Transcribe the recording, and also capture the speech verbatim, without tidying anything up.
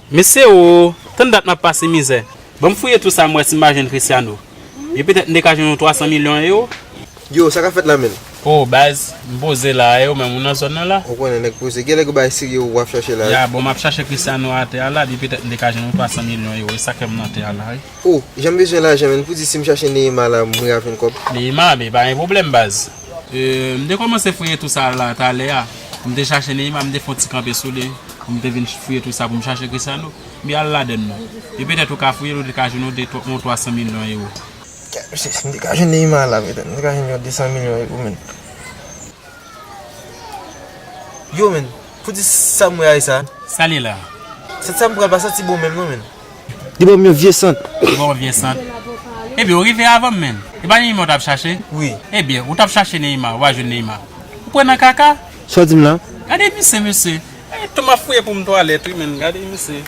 Mesye o, tann dat m ap pase mizè. Ban m fouye tou sa m wè si m pa jwenn Cristiano. Epi petèt m te ka jwenn yon twa san milyon ewo. Yo, sa k ap fèt la menm? O baz, m poze la, e ou menm ou nan zòn nan la? Ou konnen nèg poze. Gen nèg ou bay serye ou w ap chache la wi. Ya, bon, m ap chache Cristiano atè a la, epi petèt m te ka jwenn yon twa san milyon ewo, e sa k fè m nan atè a la wi. O, jan m bezwen lajan menm, pou di si m chache Neymar la, m rive jwenn kòb. Neymar, men pa gen pwoblèm baz. E, m te kòmanse fouye tou sa la talè a. M te chache Neymar, m te fè yon ti kanpe sou li. M te vin fouye tou sa pou m chache Cristiano. M al ladann non. E petèt ou ka fouye l, ou te ka jwenn yon de twa, yon twa san milyon ewo. Mesye, si m te ka jwenn Neymar la, petèt m te ka jwenn yon de san milyon ewo menm. Yo menm, pou di sa m wè a sa. Sa li la? Sèt sa m pral pa santi bon menm non menm. Li ban m yon vye sant. Li ban w vye sant. Ebyen, ou rive avan m menm. E pa Neymar w t ap chache? Wi. Ebyen, ou t ap chache Neymar, ou pa jwenn Neymar. Ou pran nan kaka? Sa w di m la? Gade misye, mesye. E, tou m ap fouye pou m twalèt wi menm. Gade misye.